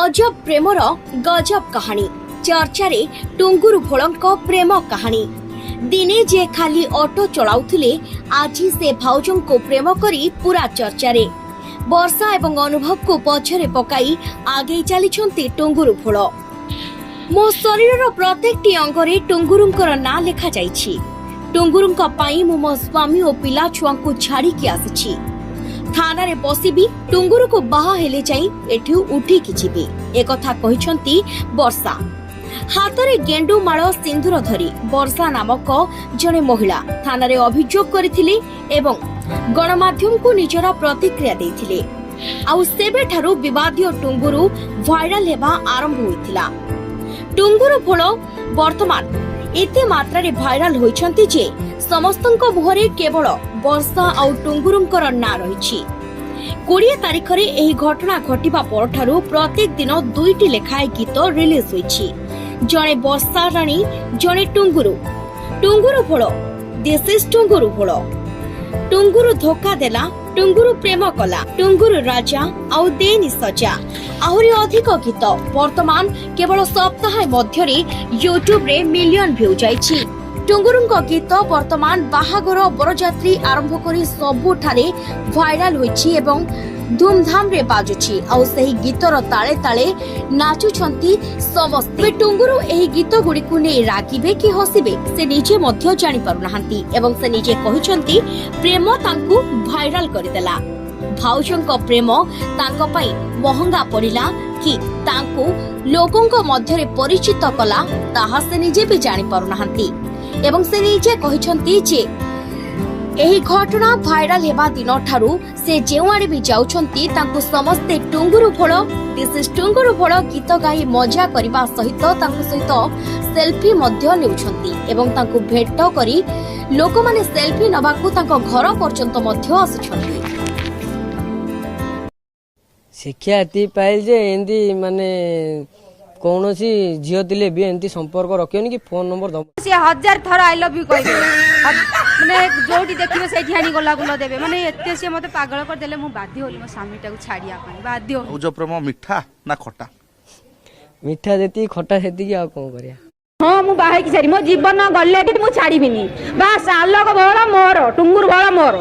ଅଜବ ପ୍ରେମର ଗଜବ କାହାଣୀ। ଚର୍ଚ୍ଚାରେ ଟୁଙ୍ଗୁରୁ ଭୋଳଙ୍କ ପ୍ରେମ କାହାଣୀ। ଦିନେ ଯିଏ ଖାଲି ଅଟୋ ଚଳାଉଥିଲେ, ଆଜି ସେ ଭାଉଜଙ୍କୁ ପ୍ରେମ କରି ପୁରା ଚର୍ଚ୍ଚାରେ। ବର୍ଷା ଏବଂ ଅନୁଭବକୁ ପଛରେ ପକାଇ ଆଗେଇ ଚାଲିଛନ୍ତି ଟୁଙ୍ଗୁରୁ ଭୋଳ। ମୋ ଶରୀରର ପ୍ରତ୍ୟେକଟି ଅଙ୍ଗରେ ଟୁଙ୍ଗୁରୁଙ୍କର ନାଁ ଲେଖାଯାଇଛି। ଟୁଙ୍ଗୁରୁଙ୍କ ପାଇଁ ମୁଁ ମୋ ସ୍ୱାମୀ ଓ ପିଲା ଛୁଆଙ୍କୁ ଛାଡ଼ିକି ଆସିଛି। ଥାନାରେ ବସିବି, ଟୁଙ୍ଗୁରୁକୁ ବାହା ହେଲେ ଯାଇ ଏଠୁ ଉଠିକି ଯିବି, ଏକଥା କହିଛନ୍ତି ବର୍ଷା। ହାତରେ ଗେଣ୍ଡୁମାଳ, ସିନ୍ଦୁର ଧରି ବର୍ଷା ନାମକ ଜଣେ ମହିଳା ଥାନାରେ ଅଭିଯୋଗ କରିଥିଲେ ଏବଂ ଗଣମାଧ୍ୟମକୁ ନିଜର ପ୍ରତିକ୍ରିୟା ଦେଇଥିଲେ। ଆଉ ସେବେଠାରୁ ବିବାଦୀୟ ଟୁଙ୍ଗୁରୁ ଭାଇରାଲ ହେବା ଆରମ୍ଭ ହୋଇଥିଲା। ଟୁଙ୍ଗୁରୁ ଭୋଳ ବର୍ତ୍ତମାନ ଏତେ ମାତ୍ରାରେ ଭାଇରାଲ ହୋଇଛନ୍ତି ଯେ ସମସ୍ତଙ୍କ ମୁହଁରେ କେବଳ ବର୍ଷା ଆଉ ଟୁଙ୍ଗୁରୁଙ୍କର ନାଁ ରହିଛି। 20 ତାରିଖରେ ଏହି ଘଟଣା ଘଟିବା ପରଠାରୁ ପ୍ରତ୍ୟେକ ଦିନ ଦୁଇଟି ଲେଖାଏଁ ଗୀତ ରିଲିଜ୍ ହୋଇଛି। ଜଣେ ବର୍ଷା ରାଣୀ, ଜଣେ Tunguru. Tunguru Bhol, this is Tunguru Bhol. Tunguru ଧୋକା ଦେଲା, ଟୁଙ୍ଗୁରୁ ପ୍ରେମ କଲା, ଟୁଙ୍ଗୁରୁ ରାଜା ଆଉ ଦେନି ସଜା, ଆହୁରି ଅଧିକ ଗୀତ ବର୍ତ୍ତମାନ କେବଳ ସପ୍ତାହେ ମଧ୍ୟରେ ୟୁଟ୍ୟୁବରେ ମିଲିୟନ ଭ୍ୟୁ ଯାଇଛି। ଟୁଙ୍ଗୁରୁଙ୍କ ଗୀତ ବର୍ତ୍ତମାନ ବାହାଘର, ବରଯାତ୍ରୀ ଆରମ୍ଭ କରି ସବୁଠାରେ ଭାଇରାଲ ହୋଇଛି ଏବଂ ଧୁମଧାମରେ ବାଜୁଛି। ଆଉ ସେହି ଗୀତର ତାଳେ ତାଳେ ନାଚୁଛନ୍ତି ସମସ୍ତେ। ତେବେ ଟୁଙ୍ଗୁରୁ ଏହି ଗୀତ ଗୁଡ଼ିକୁ ନେଇ ରାଗିବେ କି ହସିବେ, ସେ ନିଜେ ମଧ୍ୟ ଜାଣିପାରୁନାହାନ୍ତି ଏବଂ ସେ ନିଜେ କହିଛନ୍ତି, ପ୍ରେମ ତାଙ୍କୁ ଭାଇରାଲ କରିଦେଲା। ଭାଉଜଙ୍କ ପ୍ରେମ ତାଙ୍କ ପାଇଁ ମହଙ୍ଗା ପଡ଼ିଲା କି ତାଙ୍କୁ ଲୋକଙ୍କ ମଧ୍ୟରେ ପରିଚିତ କଲା, ତାହା ସେ ନିଜେ ବି ଜାଣିପାରୁନାହାନ୍ତି। ଏବଂ ସେ ନିଜେ କହିଛନ୍ତି ଯେ ଏହି ଘଟଣା ଭାଇରାଲ ହେବା ଦିନଠାରୁ ସେ ଯେଉଁଆଡ଼େ ବି ଯାଉଛନ୍ତି, ତାଙ୍କୁ ସମସ୍ତେ Tunguru Bhol, this is Tunguru Bhol ଗୀତ ଗାଇ ମଜା କରିବା ସହିତ ତାଙ୍କ ସହିତ ସେଲ୍ଫି ମଧ୍ୟ ନେଉଛନ୍ତି ଏବଂ ତାଙ୍କୁ ଭେଟ କରି ଲୋକମାନେ ସେଲ୍ଫି ନେବାକୁ ତାଙ୍କ ଘର ପର୍ଯ୍ୟନ୍ତ ମଧ୍ୟ ଆସୁଛନ୍ତି। ଶିକ୍ଷା ଏତିକି ପାଇଲି ଯେ ଏମିତି ମାନେ କୌଣସି ଝିଅ ଥିଲେ ବି ଏମିତି ସମ୍ପର୍କ ରଖିବନି କି ଫୋନ ନମ୍ବର ଦବ। ସିଏ ହଜାର ଥର I love you କହିବେ। ମାନେ ଯୋଉଠି ଦେଖିବେ, ସେଇଠି ଆଣି ଗୋଲାପ ଫୁଲ ଦେବେ। ମାନେ ଏତେ ସିଏ ମତେ ପାଗଳ କରିଦେଲେ, ମୁଁ ବାଧ୍ୟ ହେଲି ମୋ ସ୍ୱାମୀଟାକୁ ଛାଡ଼ିବା ପାଇଁ ବାଧ୍ୟ ହେଲି। ଭାଉଜ ପ୍ରେମ ମିଠା ନା ଖଟା? ମିଠା ଯେତିକି, ଖଟା ସେତିକି, ଆଉ କଣ କରିବା? ହଁ, ମୁଁ ବାହା ହେଇକି ଛାଡ଼ି, ମୋ ଜୀବନ ଗଲେ ବି ମୁଁ ଛାଡ଼ିବିନି। ବାସ୍, ଆଲୋକ ଭୋଳ ମୋର, ଟୁଙ୍ଗୁର ଭୋଳ ମୋର।